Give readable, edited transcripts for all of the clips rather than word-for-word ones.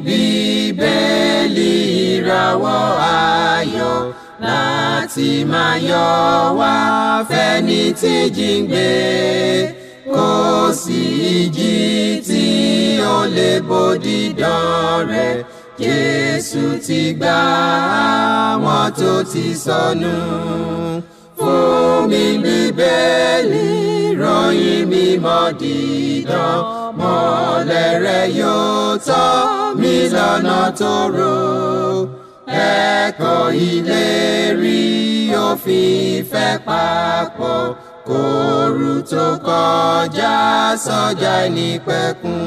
Bíbélì ìràwọ̀ ayọ̀ láti máa yọ wá fẹ́ni tí jíǹgbé, kò sí ìjì tí ó lè bòdì dán rẹ̀. Jésù ti gbà àwọn tó ti sọnù. Fún mi Bíbélì ròyìn mímọ́ dídán, mọ́lẹ̀ rẹ̀ yóò tọ́ mi lọ́nà tó rò. Ẹ̀kọ́ ìlérí òfin ìfẹ́ papọ̀, kóoru tó kọjá sọ́jà ìnípẹ̀kun.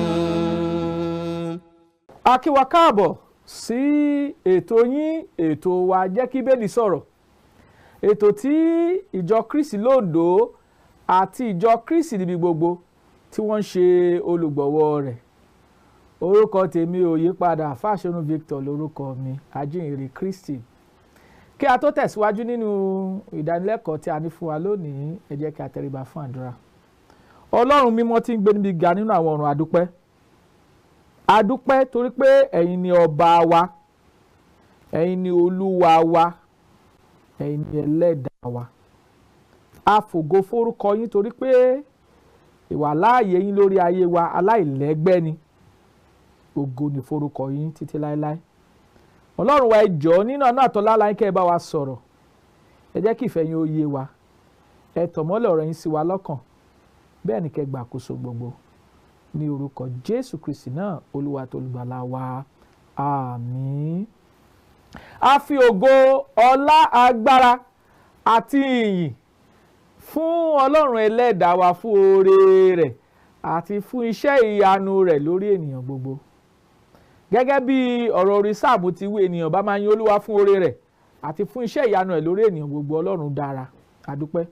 A kí wa káàbọ̀ sí ètò yín, ètò wa Jẹ́ Kí Bíbélì Sọ̀rọ̀, ètò tí ìjọ Kristi l'Óǹdó àti ìjọ Kristi níbi gbogbo tí wọ́n ń ṣe olùgbọ̀wọ́ rẹ̀. Orúkọ tèmi ò yí padà, Fáṣọ̀run Victor lórúkọ mi, ajínrere Kristi. Kí a tó tẹ̀síwájú nínú ìdánilẹ́kọ̀ọ́ tí a ní fún wa lónìí, ẹ jẹ́ kí a tẹríba fún àdúrà. Ọlọ́run mímọ́ tí ń gbé níbi ga nínú àwọn ọ̀run, àdúpẹ́. Àdúpẹ́ torí pé ẹ̀yin ni ọba wa, ẹ̀yin ni olúwa wa, ẹ̀yin ni ẹlẹ́dàá wa. A fògo forúkọ yín torí pé ìwàláàyè yín lórí ayé wa aláìlẹ́gbẹ́ ni. Ògo ni forúkọ yín títí láéláé. Ọlọ́run wa, ẹ jọ̀ọ́, nínú àánú àtọ́lá yín, kẹ́ ẹ bá wa sọ̀rọ̀. Ẹ jẹ́ kí ìfẹ́ yín ó yé wa. Ẹ tàn mọ́lẹ̀ ọ̀rọ̀ yín sí wa lọ́kàn. Bẹ́ẹ̀ ni kẹ́ gbàkóso gbogbo. Ní orúkọ Jésù Kristi náà, Olúwa tó olùgbàlà wa. Àmín. A fi ògo, ọlá, agbára àti ìyìn fún Ọlọ́run ẹlẹ́dàá wa fún oore rẹ̀ àti fún iṣẹ́ ìyanu rẹ̀ lórí ènìyàn gbogbo. Gẹ́gẹ́ bí ọ̀rọ̀ orí Sáàmù ti wí, ènìyàn bá máa yin Olúwa fún oore rẹ̀ àti fún iṣẹ́ ìyanu rẹ̀ lórí ènìyàn gbogbo. Ọlọ́run dára. Àdúpẹ́.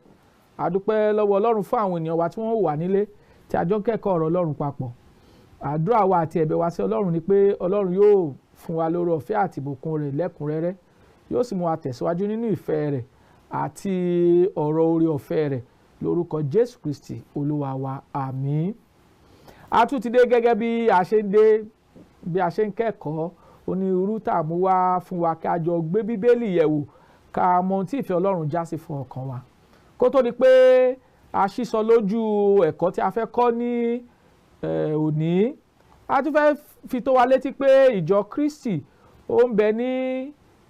Àdúpẹ́ lọ́wọ́ Ọlọ́run fún àwọn ènìyàn wa tí wọ́n wà nílé tí a jọ ń kẹ́kọ̀ọ́ ọ̀rọ̀ Ọlọ́run papọ̀. Àdúrà wa àti ẹ̀bẹ̀ wa sí Ọlọ́run ni pé Ọlọ́run yóò fún wa lórí ọ̀fẹ́ àti ìbùkún rẹ̀ lẹ́kùnrẹ́rẹ́, yóò sì mú wa tẹ̀síwájú nínú ìfẹ́ rẹ̀ àti ọ̀rọ̀ oore ọ̀fẹ́ rẹ̀ lórúkọ Jésù Kristi Olúwa wa. Àmín. A tún ti dé gẹ́gẹ́ bí a ṣe ń dé, bí a ṣe ń kẹ́kọ̀ọ́ onírúurú tá a mú wá fún wa kí a jọ gbé Bíbélì yẹ̀wò, ká mọ ohun tí ìfẹ́ Ọlọ́run já sí fún ọkàn wa. Kó tó di pé a ṣísọ lójú ẹ̀kọ́ tí a fẹ́ kọ́ ní òní, a tún fẹ́ fi tó wa létí pé ìjọ Kristi ó ń bẹ ní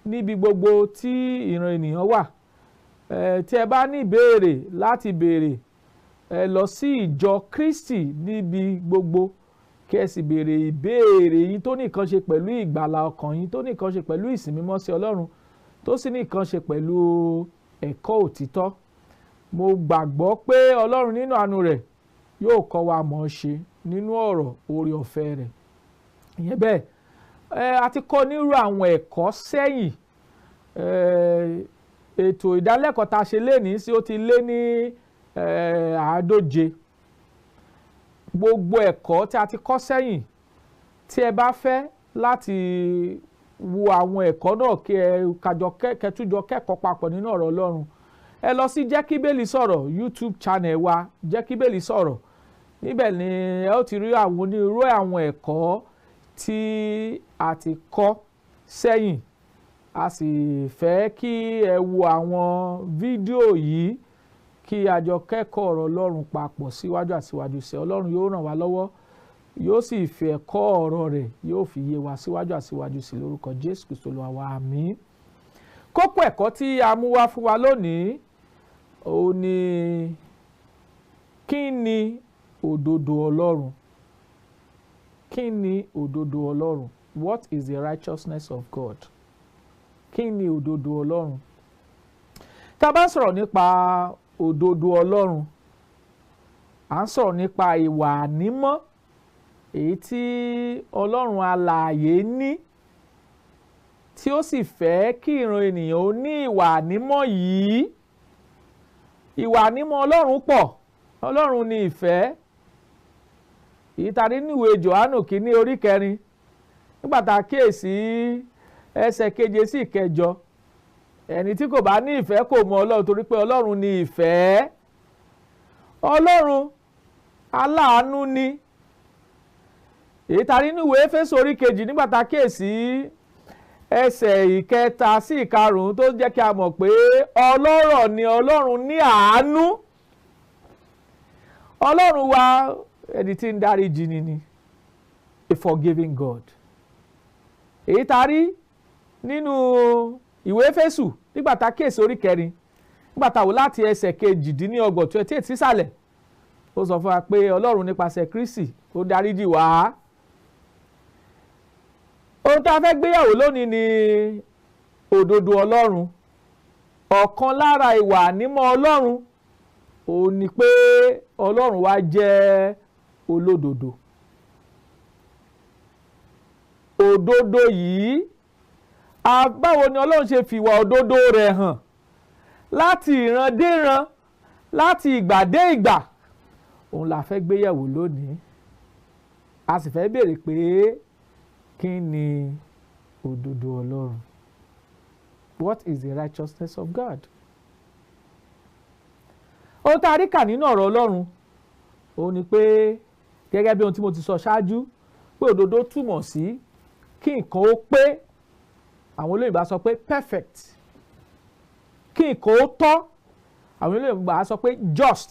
níbi gbogbo tí ìran ènìyàn wà. Tí ẹ bá ní ìbéèrè láti béèrè, ẹ lọ sí ìjọ Kristi níbi gbogbo kí ẹ sì béèrè ìbéèrè yín tó ní nǹkan ṣe pẹ̀lú ìgbàlà ọkàn yín, tó ní nǹkan ṣe pẹ̀lú ìsìn mímọ́ sí Ọlọ́run, tó sì ní nǹkan ṣe pẹ̀lú ẹ̀kọ́ òtítọ́. Mo gbàgbọ́ pé Ọlọ́run nínú àánú rẹ̀ yóò kọ́ wa mọ̀ ọ́n ṣe nínú ọ̀rọ̀ oore ọ̀fẹ́ rẹ̀. Ìyẹn bẹ́ẹ̀, a ti kọ́ nírú àwọn ẹ̀kọ́ sẹ́yìn. Ètò ìdálẹ́kọ̀ọ́ tá a ṣe lénìí sí ó ti lé ní 150. Gbogbo ẹ̀kọ́ tí a ti kọ́ sẹ́yìn, tí ẹ bá fẹ́ láti wo àwọn ẹ̀kọ́ náà kí ẹ kájọ kẹtújọ kẹ́kọ̀ọ́ papọ̀ nínú ọ̀rọ̀ Ọlọ́run, ẹ lọ sí Jẹ́ Kí Bíbélì Sọ̀rọ̀ YouTube channel wa, Jẹ́ Kí Bíbélì Sọ̀rọ̀. Níbẹ̀ ni ẹ ó ti rí àwọn onírúurú àwọn ẹ̀kọ́ tí a ti kọ́ sẹ́yìn. A sì fẹ́ kí ẹ wo àwọn fídíò yìí kí a jọ kẹ́kọ̀ọ́ ọ̀rọ̀ Ọlọ́run papọ̀ síwájú àti síwájú sí. Ọlọ́run yóò ràn wá lọ́wọ́, yóò sì fi ẹ̀kọ́ ọ̀rọ̀ rẹ̀ yóò fi yé wa síwájú àti síwájú sí lórúkọ Jésù Kristi Olúwa wa. Àmín. Kókó ẹ̀kọ́ tí a mú wá fún wa lónìí ó ní, kí ni òdodo Ọlọ́run? Kí ni òdodo Ọlọ́run? What is the righteousness of God? Kí ni òdodo Ọlọ́run? Tá a bá ń sọ̀rọ̀ nípa òdodo Ọlọ́run, à ń sọ̀rọ̀ nípa ìwà ànímọ́ èyí tí Ọlọ́run alààyè ní, tí ó sì fẹ́ kí ìran ènìyàn ó ní ìwà ànímọ́ yìí. Ìwà ànímọ́ Ọlọ́run pọ̀. Ọlọ́run ní ìfẹ́. Èyí ta nínú ìwé Jòhánù kìíní orí 4, nígbà tá a kíyèsí ẹsẹ̀ 7 sí 8, ẹni tí kò bá ní ìfẹ́ kò mọ Ọlọ́run, torí pé Ọlọ́run ní ìfẹ́. Ọlọ́run aláàánú ni. Èyí tá a rí nínú ìwé Éfésù orí 2 nígbà tá a kíyèsí ẹsẹ̀ 3 sí 5 tó jẹ́ kí a mọ̀ pé ọlọ́rọ̀ ni Ọlọ́run ní àánú. Ọlọ́run wa ẹni tí ń dáríjì ni ni, a forgiving God. Èyí tá a rí nínú ìwé Éfésù nígbà tá a kíyèsí orí 4 nígbà tá a wò láti ẹsẹ̀ 28 28 sísàlẹ̀, ó sọ fún wa pé Ọlọ́run nípasẹ̀ Kristi ó dáríjì wá. Ohun tá a fẹ́ gbéyàwó lónìí ni òdodo Ọlọ́run. Ọ̀kan lára ìwà ànímọ́ Ọlọ́run òun ni pé Ọlọ́run wa jẹ́ olódodo. Òdodo yìí, báwo ni Ọlọ́run ṣe fìwà òdodo rẹ̀ hàn láti ìran dé ìran, láti ìgbà dé ìgbà, òun la fẹ́ gbéyẹ̀wò lónìí. A sì fẹ́ béèrè pé kí ni òdodo Ọlọ́run? What is the righteousness of God? Ohun tá a rí kà nínú ọ̀rọ̀ Ọlọ́run òun ni pé gẹ́gẹ́ bí ohun tí mo ti sọ ṣáájú, pé òdodo túmọ̀ sí kí nǹkan ó pé, àwọn olóyìnbó á sọ pé perfect, kí nǹkan ó tọ́, àwọn olóyìnbó á sọ pé just,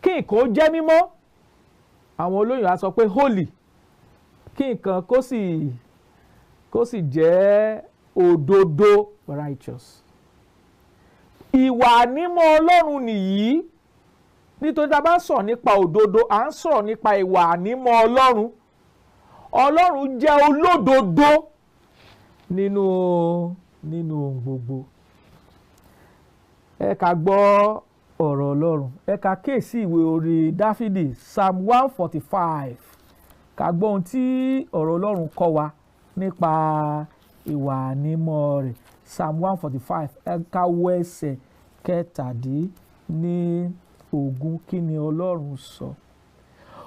kí nǹkan ó jẹ́ mímọ́, àwọn olóyìnbó á sọ pé holy, kí nǹkan kó sì jẹ́ òdodo, righteous. Ìwà ànímọ́ Ọlọ́run nìyí. Nítorí tá a bá ń sọ̀rọ̀ nípa òdodo, à ń sọ̀rọ̀ nípa ìwà ànímọ́ Ọlọ́run. Ọlọ́run jẹ́ olódodo nínú ohun gbogbo. Ẹ ká gbọ́ ọ̀rọ̀ Ọlọ́run. Ẹ ká kíyèsí ìwé orin Dáfídì Psalm 145. Ká gbọ́ ohun tí ọ̀rọ̀ Ọlọ́run kọ́ wa nípa ìwà ànímọ́ rẹ̀. Psalm 145, ẹ ká wo ẹsẹ̀ 17. Kí ni Ọlọ́run sọ?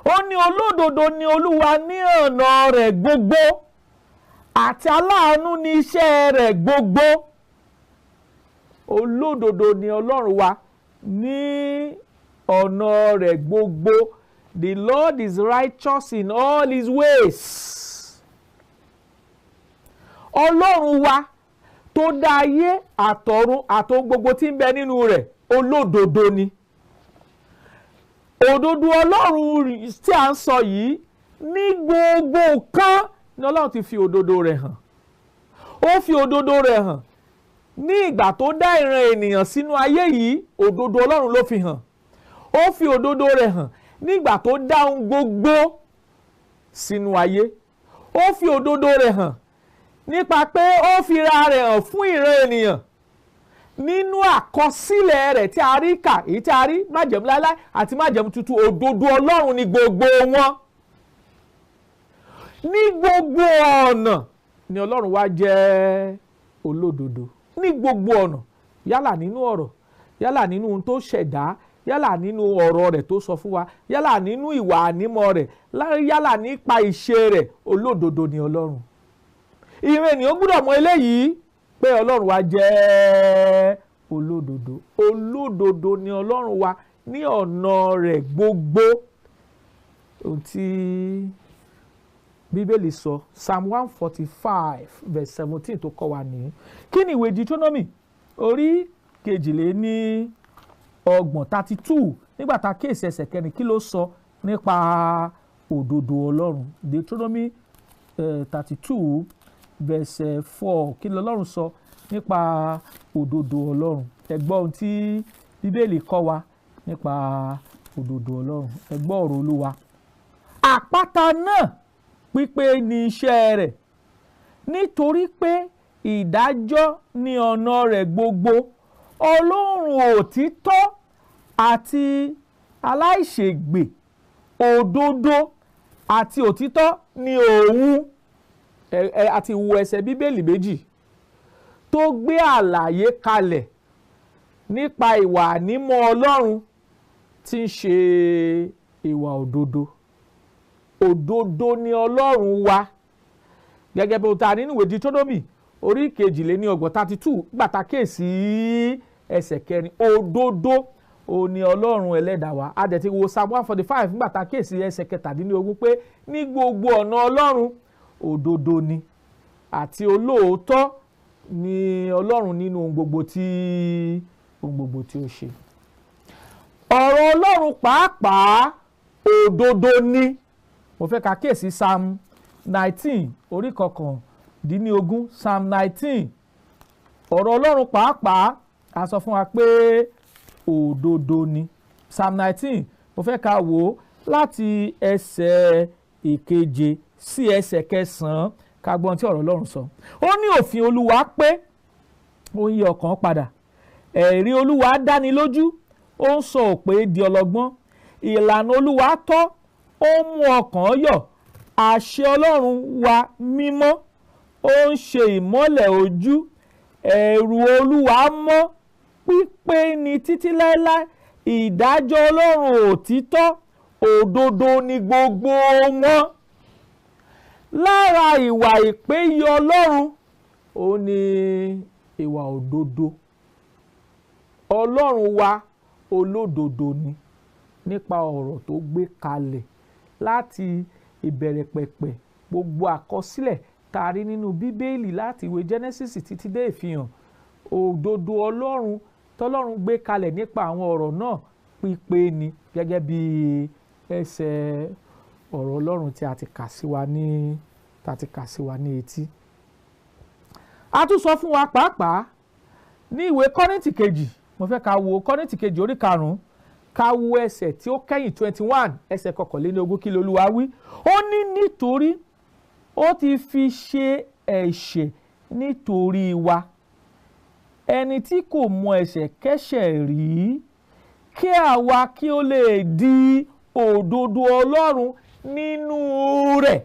Ó ní olódodo ni Olúwa ní ọ̀nà rẹ̀ gbogbo, àti aláàánú ni iṣẹ́ rẹ̀ gbogbo. Olódodo ni Ọlọ́run wa ní ọ̀nà rẹ̀ gbogbo. The Lord is righteous in all his ways. Ọlọ́run wa tó dá ayé àtọ̀run àtohun gbogbo tí ń bẹ nínú rẹ̀, olódodo ni. Òdodo Ọlọ́run tí a ń sọ yìí, ní gbogbo nǹkan ni Ọlọ́run ti fi òdodo rẹ̀ hàn. Ó fi òdodo rẹ̀ hàn ní ìgbà tó dá ìran ènìyàn sínú ayé yìí, òdodo Ọlọ́run ló fi hàn. Ó fi òdodo rẹ̀ hàn nígbà tó dá ohun gbogbo sínú ayé. Ó fi òdodo rẹ̀ hàn nípa pé ó fi ra rẹ̀ hàn fún ìran ènìyàn nínú àkọsílẹ̀ rẹ̀ tí a rí kà, èyí tí a rí májẹ̀mú láéláé àti májẹ̀mú tuntun. Òdodo Ọlọ́run ni gbogbo wọn. Ní gbogbo ọ̀nà ni Ọlọ́run wa jẹ́ olódodo. Ní gbogbo ọ̀nà, yálà nínú ọ̀rọ̀, yálà nínú ohun tó ṣẹ̀dá, yálà nínú ọ̀rọ̀ rẹ̀ tó sọ fún wa, yálà nínú ìwà ànímọ́ rẹ̀, yálà nípa ìṣe rẹ̀, olódodo ni Ọlọ́run. Ìran ènìyàn gbọ́dọ̀ mọ eléyìí pé Ọlọ́run wa jẹ́ olódodo. Olódodo ni Ọlọ́run wa ní ọ̀nà rẹ̀ gbogbo. Ohun tí Bíbélì sọ, Psalm 145 verse 17 tó kọ́ wa nìyí. Kí ni ìwé Deuteronomy orí 32 32 nígbà tá a kíyèsí ẹsẹ̀ 4, kí ló sọ nípa òdodo Ọlọ́run? Deuteronomy 32 verse 4, kí lọ́lọ́run sọ nípa òdodo Ọlọ́run? Ẹ gbọ́ ohun tí Bíbélì kọ́ wa nípa òdodo Ọlọ́run. Ẹ gbọ́ ọ̀rọ̀ Olúwa. Àpáta náà pípé ni iṣẹ́ rẹ̀, nítorí pé ìdájọ́ ni ọ̀nà rẹ̀ gbogbo. Ọlọ́run òtítọ́ àti aláìṣègbè, òdodo àti òtítọ́ ni òun. Àti wo ẹsẹ̀ Bíbélì méjì tó gbé àlàyé kalẹ̀ nípa ìwà ànímọ́ Ọlọ́run tí ń ṣe ìwà òdodo. Òdodo ni Ọlọ́run wa. Gẹ́gẹ́ bí o ta nínú ìwé Deuteronomy orí 32 32 gbàtà kéèsì ẹsẹ̀ 4, òdodo Ó ní Ọlọ́run ẹlẹ́dàá wa. A dẹ̀ ti wo Psalm 145 nígbà tá a kíyèsí ẹsẹ̀ 17 pé ní gbogbo ọ̀nà Ọlọ́run òdodo ni àti olóòótọ́ ni Ọlọ́run nínú ohun gbogbo tí ó ṣe. Ọ̀rọ̀ Ọlọ́run pàápàá òdodo ni. Mo fẹ́ ka kíyèsí Psalm 19 orí 19, Psalm 19. Ọ̀rọ̀ Ọlọ́run pàápàá a sọ fún wa pé òdodo ni. Psalm 19 mo fẹ́ ka wò ó láti ẹsẹ̀ ìkeje sí ẹsẹ̀ kẹsàn-án ká gbọ́n tí ọ̀rọ̀ Ọlọ́run sọ. Ó ní òfin Olúwa pé ó ń yí ọkàn padà, ẹ̀rí Olúwa dáni lójú, ó ń sọ òpè di ọlọ́gbọ́n, ìlànà Olúwa tọ́, ó ń mú ọkàn yọ̀, àṣẹ Ọlọ́run wa mímọ́, ó ń ṣe ìmọ́lẹ̀ ojú, ẹ̀rù Olúwa mọ́ pípé ni títí láéláé, ìdájọ́ Ọlọ́run òtítọ́, òdodo ni gbogbo wọn. Lára ìwà ìpéye Ọlọ́run ó ní ìwà òdodo. Ọlọ́run wa olódodo ni nípa ọ̀rọ̀ tó gbé kalẹ̀ láti ìbẹ̀rẹ̀ pẹ̀pẹ̀. Gbogbo àkọsílẹ̀ tá a rí nínú Bíbélì láti ìwé Genesis títí dé Ìfihàn, òdodo Ọlọ́run tọ́lọ́run gbé kalẹ̀ nípa àwọn ọ̀rọ̀ náà pípé ni, gẹ́gẹ́ bí ẹsẹ̀ ọ̀rọ̀ Ọlọ́run tí a ti kà sí wa ní tá a ti kà sí wa ní etí. A tún sọ fún wa pàápàá ní ìwé Kọ́ríńtì kejì, mo fẹ́ ká wo Kọ́ríńtì kejì orí 5, ká wo ẹsẹ̀ tí ó kẹ́yìn 21, ẹsẹ̀ 21, kí lolúwa wí. Ó ní nítorí ó ti fi ṣe ẹ̀ṣẹ̀ nítorí wa, ẹni tí kò mọ ẹ̀ṣẹ̀ kẹ́ṣẹ̀ rí, kí àwa kí ó lè di òdodo Ọlọ́run nínú rẹ̀.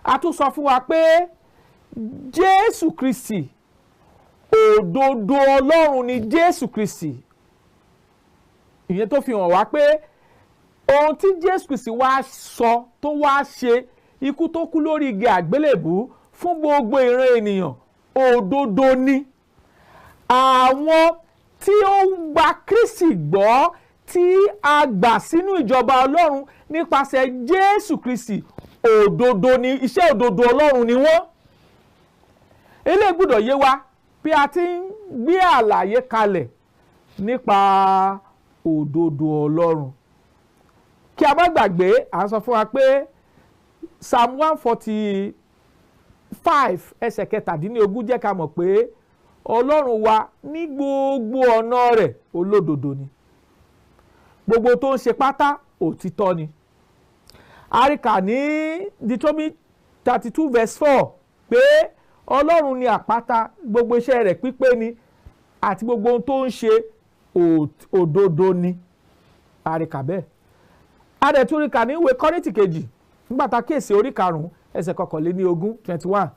A tún sọ fún wa pé Jésù Kristi òdodo Ọlọ́run ni Jésù Kristi. Ìyẹn tó fi hàn wá pé ohun tí Jésù Kristi wá sọ tó wá ṣe, ikú tó kú lórí igi àgbélébùú fún gbogbo ìran ènìyàn, òdodo ni. Àwọn tí ó gba Kristi gbọ́, tí a gbà sínú ìjọba Ọlọ́run nípasẹ̀ Jésù Kristi, òdodo ni, iṣẹ́ òdodo Ọlọ́run ni wọ́n. Eléyìí gbọ́dọ̀ yé wa bí a ti ń gbé àlàyé kalẹ̀ nípa òdodo Ọlọ́run. Kí a má gbàgbé, à ń sọ fún wa pé Psalm 145 ẹsẹ̀ 17 jẹ́ ká mọ̀ pé Ọlọ́run wa ní gbogbo ọ̀nà rẹ̀ olódodo ni. Gbogbo tó ń ṣe pátá òtítọ́ ni. Àríkà ní Deuteronomy 32 verse 4 pé Ọlọ́run ni àpáta, gbogbo iṣẹ́ rẹ̀ pípé ni àti gbogbo ohun tó ń ṣe òdodo ni. Àríkà bẹ́ẹ̀. Adẹ̀túnríkà ní ìwé Kọ́ríńtì kejì nígbà tá a kíyèsí orí 5 ẹsẹ̀ 21 21.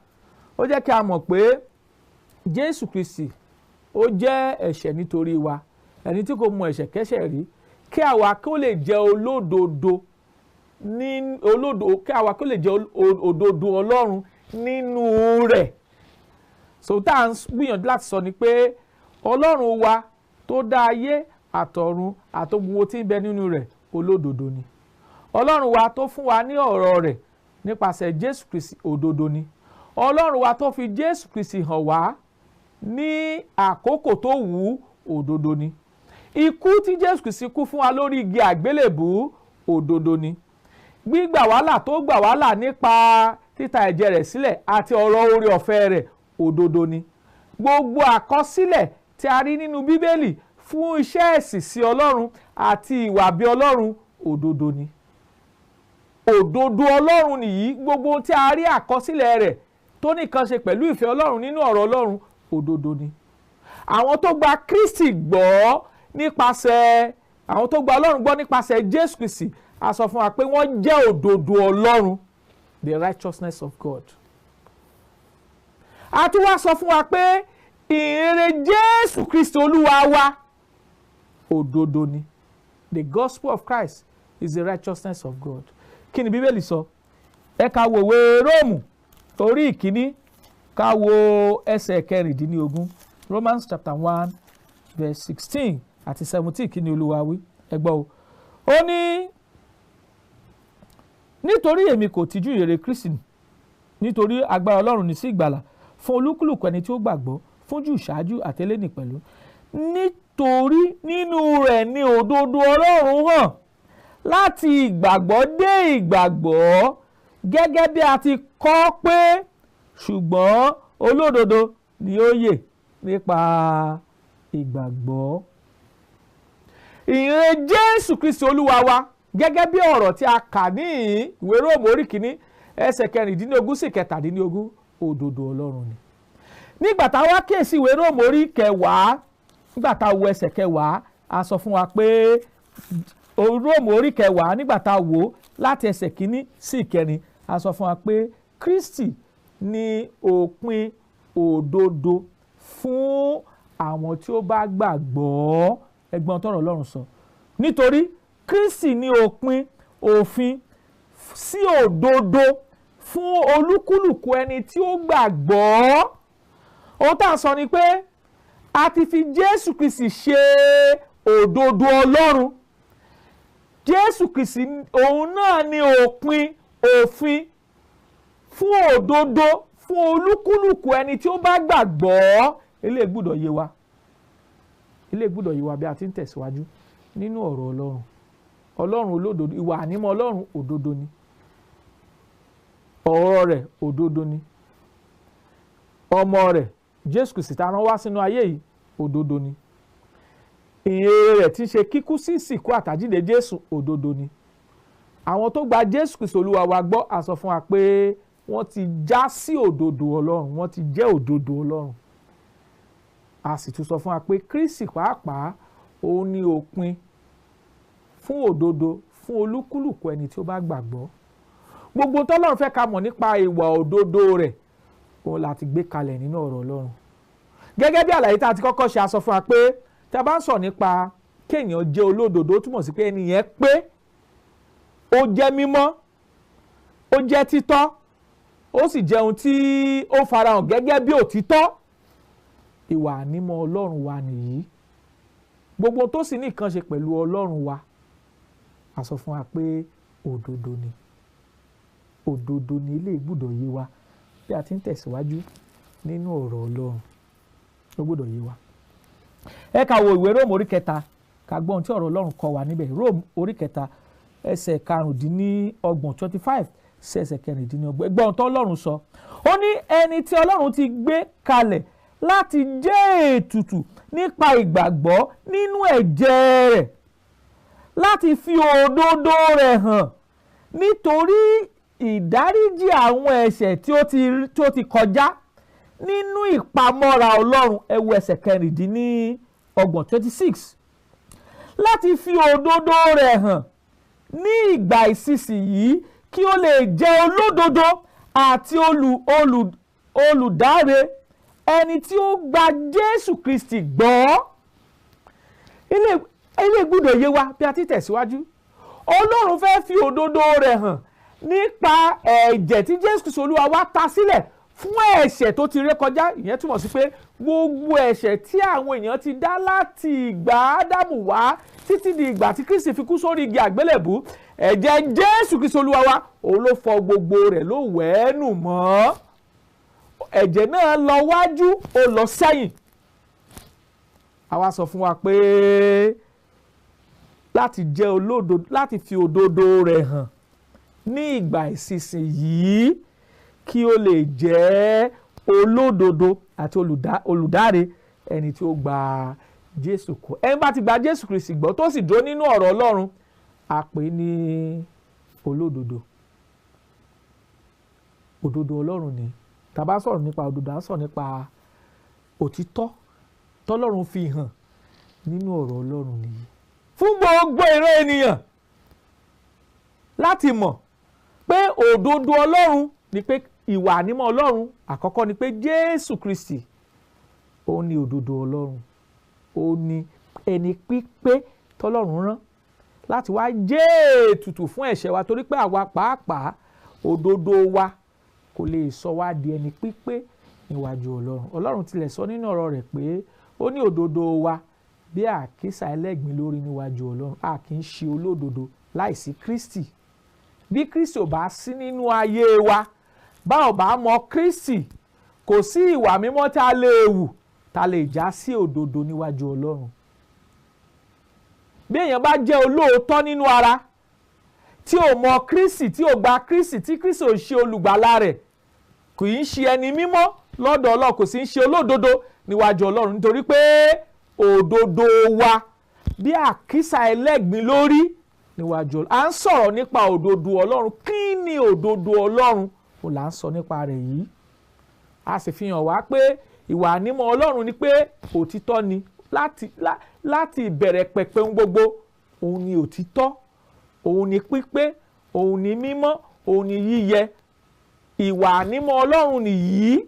Ó jẹ́ kí a mọ̀ pé Jésù Kristi ó jẹ́ ẹ̀ṣẹ̀ nítorí wa, ẹni tí kò mọ ẹ̀ṣẹ̀ kẹ́ṣẹ̀ rí, kí àwa kí ó lè jẹ́ olódodo ní olódo, kí àwa kí ó lè jẹ́ òdodo Ọlọ́run nínú rẹ̀. So tá à ń gbìyànjú láti sọ ni pé Ọlọ́run wa tó dá ayé àtọ̀run àtògbogbo tí ń bẹ nínú rẹ̀ olódodo ni. Ọlọ́run wa tó fún wa ní ọ̀rọ̀ rẹ̀ nípasẹ̀ Jésù Kristi òdodo ni. Ọlọ́run wa tó fi Jésù Kristi hàn wá ní àkókò tó wù ú òdodo ni. Ikú tí Jésù Kristi kú fún wa lórí igi àgbélébùú òdodo ni. Gbígbà wàhálà tó gbà wàhálà nípa títa ẹ̀jẹ̀ rẹ̀ sílẹ̀ àti ọ̀rọ̀ oore ọ̀fẹ́ rẹ̀ òdodo ni. Gbogbo àkọsílẹ̀ tí a rí nínú Bíbélì fún iṣẹ́ ẹ̀sìn sí Ọlọ́run àti ìwà bí Ọlọ́run òdodo ni. Òdodo Ọlọ́run nìyí, gbogbo tí a rí àkọsílẹ̀ rẹ̀ tó nìkan ṣe pẹ̀lú ìfẹ́ Ọlọ́run nínú ọ̀rọ̀ Ọlọ́run òdodo ni. Àwọn tó gba Kristi gbọ́ nípasẹ̀, àwọn tó gba Ọlọ́run gbọ́ nípasẹ̀ Jésù Kristi, a sọ fún wa pé wọ́n jẹ́ òdodo Ọlọ́run, the righteousness of God. A tún wá sọ fún wa pé ìhìnrere Jésù Kristi Olúwa wa òdodo ni. The gospel of Christ is the righteousness of God. Kí ni Bíbélì sọ? Ẹ ká wo ìwé Róòmù orí 1, ká wo ẹsẹ̀ 16, Romans chapter 1 verse 16. àti 17 kí ni Olúwa wí? Ẹ gbọ́ o. Ó ní nítorí èmi kò tijú ìrere Kristi, nítorí agbára Ọlọ́run ní sí ìgbàlà fún olúkúlùkù ẹni tí ó gbàgbọ́, fún Júù ṣáájú àti Hélénì pẹ̀lú. Nítorí nínú rẹ̀ ni òdodo Ọlọ́run hàn láti ìgbàgbọ́ dé ìgbàgbọ́, gẹ́gẹ́ bí a ti kọ pé ṣùgbọ́n olódodo ni ó yè nípa ìgbàgbọ́. Ìyìn Jésù Kristi Olúwa wa, gẹ́gẹ́ bí ọ̀rọ̀ tí a kà ní ìwé Róòmù orí kìíní ẹsẹ̀ 16 sí 17, òdodo Ọlọ́run ni. Nígbà tá a wá kíyèsí ìwé Róòmù orí kẹwàá, nígbà tá a wo ẹsẹ̀ kẹwàá, a sọ fún wa pé Róòmù orí kẹwàá, nígbà tá a wò láti ẹsẹ̀ kìíní sí ìkẹrin, a sọ fún wa pé Kristi ni òpin òdodo fún àwọn tí ó bá gbàgbọ́. Ẹgbọ́n tọ́rọ̀ Ọlọ́run sọ. Nítorí Kristi ni òpin òfin sí òdodo fún olúkúlùkù ẹni tí ó gbàgbọ́. Ohun tá à ń sọ ni pé a ti fi Jésù Kristi ṣe òdodo Ọlọ́run. Jésù Kristi òun náà ni òpin òfin fún òdodo fún olúkúlùkù ẹni tí ó bá gbàgbọ́. Eléyìí gbọ́dọ̀ yé wa. Eléyìí gbọ́dọ̀ yé wa bí a ti ń tẹ̀síwájú nínú ọ̀rọ̀ Ọlọ́run. Ọlọ́run olódodo, ìwà ànímọ́ Ọlọ́run òdodo ni. Ọ̀rọ̀ rẹ̀ òdodo ni. Ọmọ rẹ̀ Jésù Kristi tá a rán wá sínú ayé yìí òdodo ni. Ìyìn rẹ̀ tí ń ṣe kíkú sí ìsìnkú àtàjíǹde Jésù òdodo ni. Àwọn tó gba Jésù Kristi Olúwa wa gbọ́, a sọ fún wa pé wọ́n ti já sí òdodo Ọlọ́run, wọ́n ti jẹ́ òdodo Ọlọ́run. A sì tún sọ fún wa pé Kristi pàápàá òun ni òpin fún òdodo fún olúkúlùkù ẹni tí ó bá gbàgbọ́. Gbogbo tọ́lọ́run fẹ́ ká mọ̀ nípa ìwà òdodo rẹ̀ òun láti gbé kalẹ̀ nínú ọ̀rọ̀ Ọlọ́run. Gẹ́gẹ́ bí àlàyé tá a ti kọ́kọ́ ṣe, a sọ fún wa pé tá a bá ń sọ nípa kéèyàn jẹ́ olódodo, ó túmọ̀ sí pé ẹni yẹn pé ó jẹ́ mímọ́, ó jẹ́ títọ́, ó sì jẹ́ ohun tí ó farahàn gẹ́gẹ́ bí òtítọ́. Ìwà ànímọ́ Ọlọ́run wa nìyí. Gbogbo tó sì ní nǹkan ṣe pẹ̀lú Ọlọ́run wa, a sọ fún wa pé òdodo ni. Òdodo ni. Ilé gbọ́dọ̀ yé wa bí a ti ń tẹ̀síwájú nínú ọ̀rọ̀ Ọlọ́run. Ó gbọ́dọ̀ yé wa. Ẹ ká wo ìwé Róòmù orí kẹta, ká gbọ́ ohun tí ọ̀rọ̀ Ọlọ́run kọ́ wa níbẹ̀. Róòmù orí kẹta ẹsẹ̀ 25, 25 sí ẹsẹ̀ 26. Gbọ́ ohun tí Ọlọ́run sọ. Ó ní ẹni tí Ọlọ́run ti gbé kalẹ̀ láti jẹ́ ètùtù nípa ìgbàgbọ́ nínú ẹ̀jẹ̀ rẹ̀, láti fi òdodo rẹ̀ hàn nítorí ìdáríjì àwọn ẹ̀ṣẹ̀ tí ó ti kọjá nínú ìpamọ́ra Ọlọ́run. Ẹ wo ẹsẹ̀ 26, 26. Láti fi òdodo rẹ̀ hàn ní ìgbà ìsinsìnyí kí ó lè jẹ́ olódodo àti olùdáre ẹni tí ó gba Jésù Kristi gbọ́. Ilé gbọ́dọ̀ yé wa bí a ti tẹ̀síwájú. Ọlọ́run fẹ́ fi òdodo rẹ̀ hàn nípa ẹ̀jẹ̀ tí Jésù Kristi Olúwa wa ta sílẹ̀ fún ẹ̀ṣẹ̀ tó ti ré kọjá. Ìyẹn túmọ̀ sí pé gbogbo ẹ̀ṣẹ̀ tí àwọn èèyàn ti dá láti ìgbà Ádámù wá títí di ìgbà tí Kristi fi kú sórí igi àgbélébù, ẹ̀jẹ̀ Jésù Kristi Olúwa wa òun ló fọ gbogbo rẹ̀, ló wẹ̀ ẹ́ nù mọ́. Ẹ̀jẹ̀ náà lọ wájú, ó lọ sẹ́yìn. Àwa sọ fún wa pé láti jẹ́ olódodo, láti fi òdodo rẹ̀ hàn ní ìgbà ìsinsìnyí kí ó lè jẹ́ olódodo àti olùdáre ẹni tí ó gba Jésù kú. Ẹni bá ti gba Jésù Kristi gbọ́ tó sì dúró nínú ọ̀rọ̀ Ọlọ́run, a pè ní olódodo. Òdodo Ọlọ́run ni. Tá bá sọ̀rọ̀ nípa òdodo, à ń sọ̀rọ̀ nípa òtítọ́ tọ́lọ́run fi hàn nínú ọ̀rọ̀ Ọlọ́run nìyí. Fún gbogbo ìran ènìyàn láti mọ̀ pé òdodo Ọlọ́run ni pé ìwà ànímọ́ Ọlọ́run àkọ́kọ́ ni pé Jésù Kristi òun ni òdodo Ọlọ́run, òun ni ẹni pípé tọ́lọ́run rán láti wá jẹ́ ètùtù fún ẹ̀ṣẹ̀ wa, torí pé àwa pàápàá òdodo wa kò lè sọ wá di ẹni pípé níwájú Ọlọ́run. Ọlọ́run tilẹ̀ sọ nínú ọ̀rọ̀ rẹ̀ pé ó ní òdodo wa bí àkísà ẹlẹ́gbin lórí níwájú Ọlọ́run. A kì í ṣe olódodo láìsí Kristi. Bí Kristi ò bá sí nínú ayé wa, bá ò bá mọ Kristi, kò sí ìwà mímọ́ tá a lè wù tá a lè já sí òdodo níwájú Ọlọ́run. Bí èèyàn bá jẹ́ olóòótọ́ nínú ara tí ò mọ Kristi, tí ò gba Kristi, tí Kristi ò ṣe olùgbàlà rẹ̀, kò í ṣe ẹni mímọ́ lọ́dọ̀ Ọlọ́run, kò sì ń ṣe olódodo níwájú Ọlọ́run, nítorí pé òdodo wa bí àkísà ẹlẹ́gbin lórí níwájú Ọlọ́run. À ń sọ̀rọ̀ nípa òdodo Ọlọ́run. Kí ni òdodo Ọlọ́run? Ó là ń sọ nípa rẹ̀ yìí. A sì fi hàn wá pé ìwà nímọ̀ Ọlọ́run ni pé òtítọ́ ni láti ìbẹ̀rẹ̀ pẹ̀pẹ̀ ohun gbogbo. Òun ni òtítọ́, òun ni pípé, òun ni mímọ́, òun ni yíyẹ. Ìwà nímọ̀ Ọlọ́run nìyí.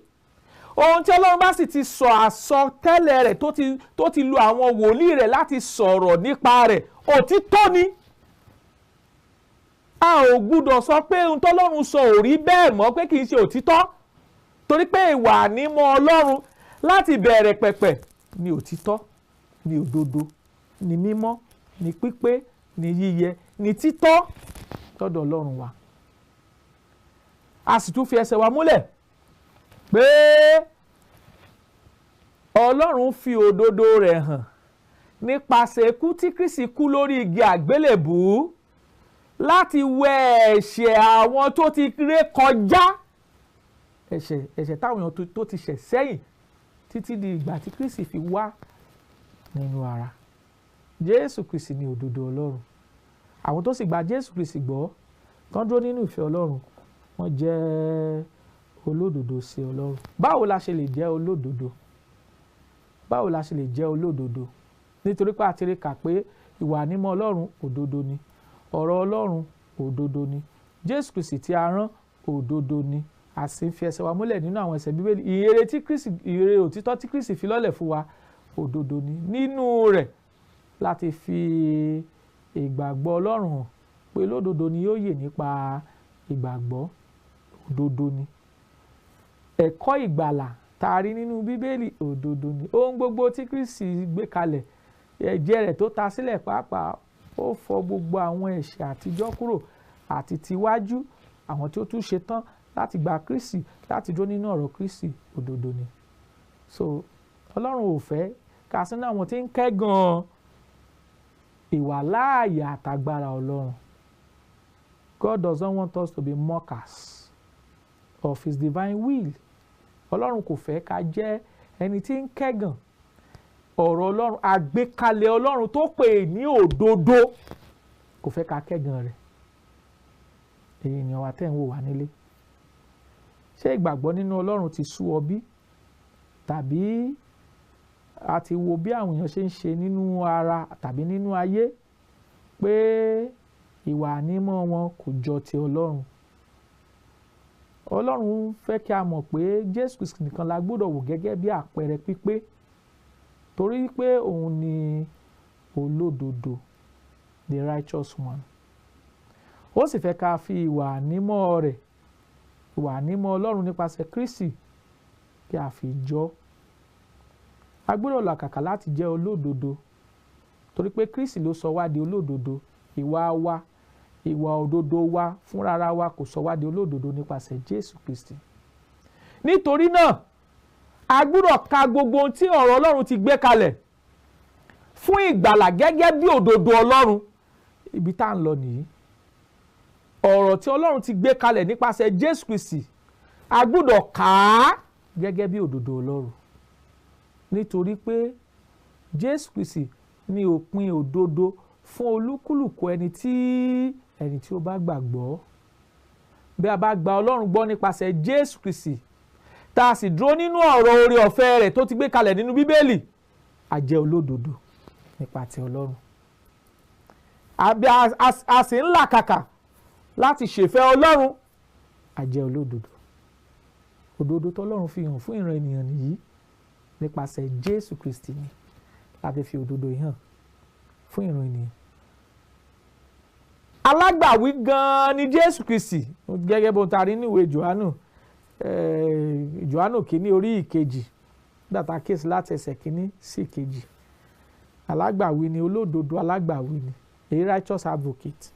Ohun tí Ọlọ́run bá sì ti sọ àsọtẹ́lẹ̀ rẹ̀ tó ti lu àwọn wòlíì rẹ̀ láti sọ̀rọ̀ nípa rẹ̀, òtítọ́ ni. A ò gbúdọ̀ sọ pé ohun tọ́lọ́run sọ ò rí bẹ́ẹ̀ mọ́, pé kì í ṣe òtítọ́, torí pé ìwà nímọ̀ Ọlọ́run láti bẹ̀rẹ̀ pẹ̀pẹ̀ ni òtítọ́, ni òdodo, ni mímọ́, ni pípé, ni yíyẹ, ni títọ́ lọ́dọ̀ Ọlọ́run wa. A sì tún fi ẹsẹ̀ wa múlẹ̀ pé Ọlọ́run fi òdodo rẹ̀ hàn nípasẹ̀ ikú tí Kristi kú lórí igi àgbélébùú láti wẹ ẹ̀ṣẹ̀ àwọn tó ti ré kọjá, ẹ̀ṣẹ̀ táwọn èèyàn tó ti ṣẹ̀ sẹ́yìn títí di ìgbà tí Kristi fi wá nínú ara. Jésù Kristi ni òdodo Ọlọ́run. Àwọn tó sì gba Jésù Kristi gbọ́, tán dúró nínú ìfẹ́ Ọlọ́run, wọ́n jẹ́ olódodo sí Ọlọ́run. Báwo la ṣe lè jẹ́ olódodo? Báwo la ṣe lè jẹ́ olódodo? Nítorí pé a ti rí kà pé ìwà nímọ̀ Ọlọ́run òdodo ni, ọ̀rọ̀ Ọlọ́run òdodo ni, Jésù Kristi tí a rán òdodo ni. A sì ń fi ẹsẹ̀ wa múlẹ̀ nínú àwọn ẹsẹ̀ Bíbélì. Ìyèrè tí Kristi, ìyèrè òtítọ́ tí Kristi fi lọ́lẹ̀ fún wa òdodo ni. Nínú rẹ̀ láti fi ìgbàgbọ́ Ọlọ́run hàn pé lódodo ni yóò yè nípa ìgbàgbọ́, òdodo ni. Ẹ̀kọ́ ìgbàlà tá a rí nínú Bíbélì òdodo ni. Ohun gbogbo tí Kristi gbé kalẹ̀, ẹ̀jẹ̀ rẹ̀ tó ta sílẹ̀ pàápàá, ó fọ gbogbo àwọn ẹ̀ṣẹ̀ àtijọ́ kúrò àti tiwájú. Àwọn tí ó tún ṣe tán láti gba Kristi, láti dúró nínú ọ̀rọ̀ Kristi, òdodo ni. So Ọlọ́run ò fẹ́ ká sínú àwọn tí ń kẹ́gàn ìwàláàyè àtàgbára Ọlọ́run. God does not want us to be mockers of his divine will. Ọlọ́run kò fẹ́ ká jẹ́ ẹni tí ń kẹ́gàn ọ̀rọ̀ Ọlọ́run, àgbékalẹ̀ Ọlọ́run tó pè ní òdodo, kò fẹ́ ká kẹ́gàn rẹ̀. Èyí ni ọwà tẹ́ ń wò wá nílé. Ṣé ìgbàgbọ́ nínú Ọlọ́run ti sú ọ bí? Tàbí a ti wo bí àwọn èèyàn ṣe ń ṣe nínú ara tàbí nínú ayé pé ìwà ànímọ́ wọn kò jọ ti Ọlọ́run? Ọlọ́run fẹ́ kí a mọ̀ pé Jésù Kristi nìkan la gbọ́dọ̀ wò gẹ́gẹ́ bí àpẹẹrẹ pípé, torí pé òun ni olódodo, the righteous one. Ó sì fẹ́ ká fi ìwà ànímọ́ rẹ̀, ìwà ànímọ́ Ọlọ́run nípasẹ̀ Kristi, kí a fi jọ. A gbọ́dọ̀ làkàkà láti jẹ́ olódodo, torí pé Kristi ló sọ wá di olódodo. Ìwà wa, ìwà òdodo wa fúnrara wa kò sọ wá di olódodo nípasẹ̀ Jésù Kristi. Nítorí náà, a gbọ́dọ̀ ka gbogbo ohun tí ọ̀rọ̀ Ọlọ́run ti gbé kalẹ̀ fún ìgbàlà gẹ́gẹ́ bí òdodo Ọlọ́run. Ibi tá à ń lọ nìyí. Ọ̀rọ̀ tí Ọlọ́run ti gbé kalẹ̀ nípasẹ̀ Jésù Kristi, a gbọ́dọ̀ kà á gẹ́gẹ́ bí òdodo Ọlọ́run. Nítorí pé Jésù Kristi ni òpin òdodo fún olúkúlùkù ẹni tí ó bá gbàgbọ́. Bí a bá gba Ọlọ́run gbọ́ nípasẹ̀ Jésù Kristi, tá a sì dúró nínú ọ̀rọ̀ oore ọ̀fẹ́ rẹ̀ tó ti gbé kalẹ̀ nínú Bíbélì, a jẹ́ olódodo nípa ti Ọlọ́run. A sì ń làkàkà láti ṣèfẹ́ Ọlọ́run, a jẹ́ olódodo. Òdodo tọ́lọ́run fi hàn fún ìran ènìyàn nìyí nípasẹ̀ Jésù Kristi ni láti fi òdodo yìí hàn fún ìran ènìyàn. Alágbàwí gan-an ni Jésù Kristi, gẹ́gẹ́ bó ta rí ní ìwé Jòhánù, Jòhánù kìíní orí ìkejì, dàtà kéésì láti ẹsẹ̀ kìíní sí ìkejì. Alágbàwí ni, olódodo alágbàwí ni, a righteous advocate.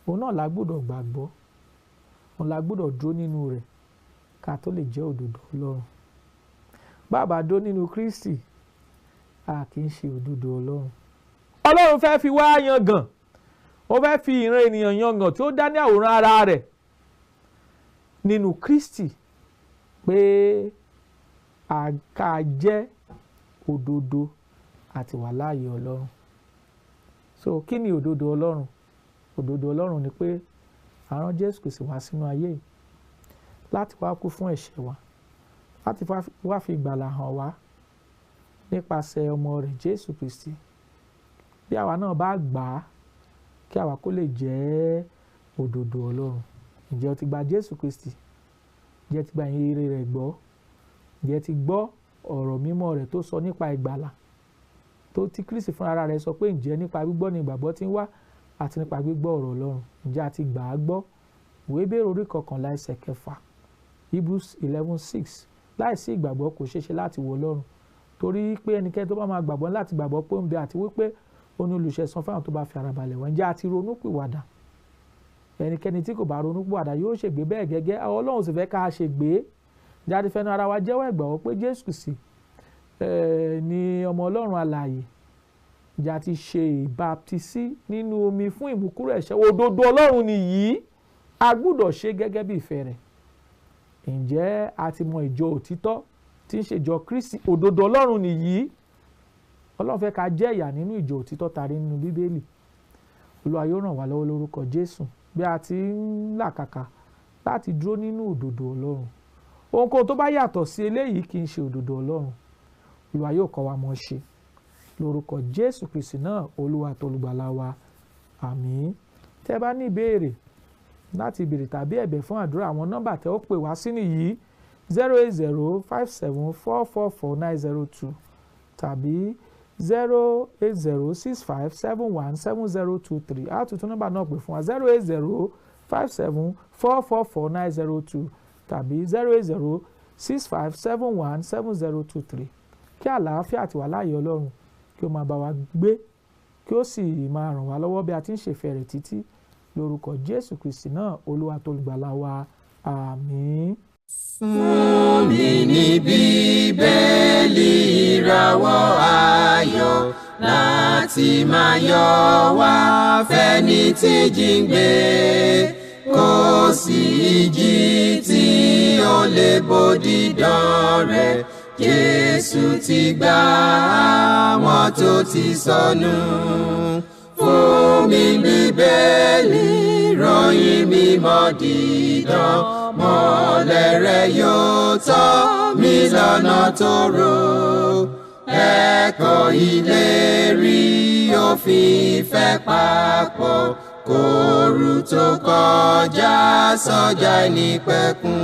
Òun náà la gbọ́dọ̀ gbàgbọ́, òun la gbọ́dọ̀ dúró nínú rẹ̀ ká tó lè jẹ́ òdodo Ọlọ́run. Bàbá dó nínú Kristi, a kì í ṣe òdodo Ọlọ́run. Ọlọ́run fẹ́ fi wá yangàn, ó fẹ́ fi ìran ènìyàn yangàn tí ó dá ní àwòrán ara rẹ̀ nínú Kristi, pé ká jẹ́ òdodo àti wà láàyè Ọlọ́run. So kí ni òdodo Ọlọ́run? Òdodo Ọlọ́run ni pé a rán Jésù Kristi wá sínú ayé yìí láti wá kú fún ẹ̀ṣẹ̀ wa, láti wá fi ìgbàlà hàn wá nípasẹ̀ ọmọ rẹ̀ Jésù Kristi. Bí àwa náà bá gbà á, kí àwa kó lè jẹ́ òdodo Ọlọ́run. Ǹjẹ́ o ti gba Jésù Kristi? Ǹjẹ́ o ti gba ìyìn rere rẹ̀ gbọ́? Ǹjẹ́ o ti gbọ́ ọ̀rọ̀ mímọ́ rẹ̀ tó sọ nípa ìgbàlà, tó ti Kristi fúnra rẹ̀ sọ pé ǹjẹ́ nípa gbígbọ́ ni ìgbàgbọ́ ti ń wá àti nípa gbígbọ́ ọ̀rọ̀ Ọlọ́run? Ǹjẹ́ a ti gbà á gbọ́? Ìwé Hébérù orí 11:6, Hebrews 11:6. Láìsí ìgbàgbọ́ kò ṣeé ṣe láti wọ Ọlọ́run, torí pé ẹnikẹ́ni tó bá máa gbàgbọ́ láti gbàgbọ́ pé ó ń bẹ àti wípé ó ní olùṣẹ̀san fáwọn tó bá fi ara balẹ̀ wọ́n. Ǹjẹ́ a ti ronúpìwàdà? Ẹnikẹ́ni tí kò bá ronúpìwàdà yóò ṣègbé bẹ́ẹ̀ gẹ́gẹ́. Ọlọ́run sì fẹ́ ká ṣègbé. Ǹjẹ́ a ti fẹnu ara wa jẹ́wọ́ ìgbàgbọ́ pé Jésù Kristi ni ọmọ Ọlọ́run alààyè? Ǹjẹ́ a ti ṣe ìbáptisí nínú omi fún ìmúkúrò ẹ̀ṣẹ̀? Òdodo Ọlọ́run nìyí, a gbúdọ̀ ṣe gẹ́gẹ́ bí ìfẹ́ rẹ̀. Ǹjẹ́ a ti mọ ìjọ òtítọ́ tí ń ṣe ìjọ Kristi? Òdodo Ọlọ́run nìyí. Ọlọ́run fẹ́ ká jẹ́ ìyà nínú ìjọ òtítọ́ tàrí nínú Bíbélì. Olúwa yóò ràn wá lọ́wọ́ lórúkọ Jésù bí a ti ń làkàkà láti dúró nínú òdodo Ọlọ́run. Ohunkóhun tó bá yàtọ̀ sí eléyìí kì í ṣe òdodo Ọlọ́run. Olúwa yóò kọ́ wa mọ̀ ṣe lórúkọ Jésù Kristi náà, Olúwa tó olùgbàlà wa. Àmín. Tẹ́ bá ní ìbéèrè láti béèrè tàbí ẹ̀bẹ̀ fún àdúrà, àwọn nọ́mbà tẹ́ ó pè wá sí nìyí: 08057444902 tàbí 08065717023. A tún tún nọ́mbà náà pè fún wa: 08057444902 tàbí 08065717023. Kí àlàáfíà àti wà láàyè Ọlọ́run kí ó máa bá wa gbé, kí ó sì máa ràn wá lọ́wọ́ bí a ti ń ṣèfẹ́ rẹ̀ títí lórúkọ Jésù Kristi náà, Olúwa tó olùgbàlà wa. Àmín. Fún mi ní Bíbélì ìràwọ̀ ayọ̀ láti máa yọ wá fẹ́ni tí jíǹgbé, kò sí ìjì tí ó lè bòdì dán rẹ̀. Jésù ti gbà àwọn tó ti sọnù. Fún mi Bíbélì ròyìn mímọ́ dídán, mọ́lẹ̀ rẹ̀ yóò tọ́ mi lọ́nà tó rò. Ẹ̀kọ́ ìlérí òfin ìfẹ́ papọ̀, kóoru tó kọjá sọ́jà ìnípẹ̀kun.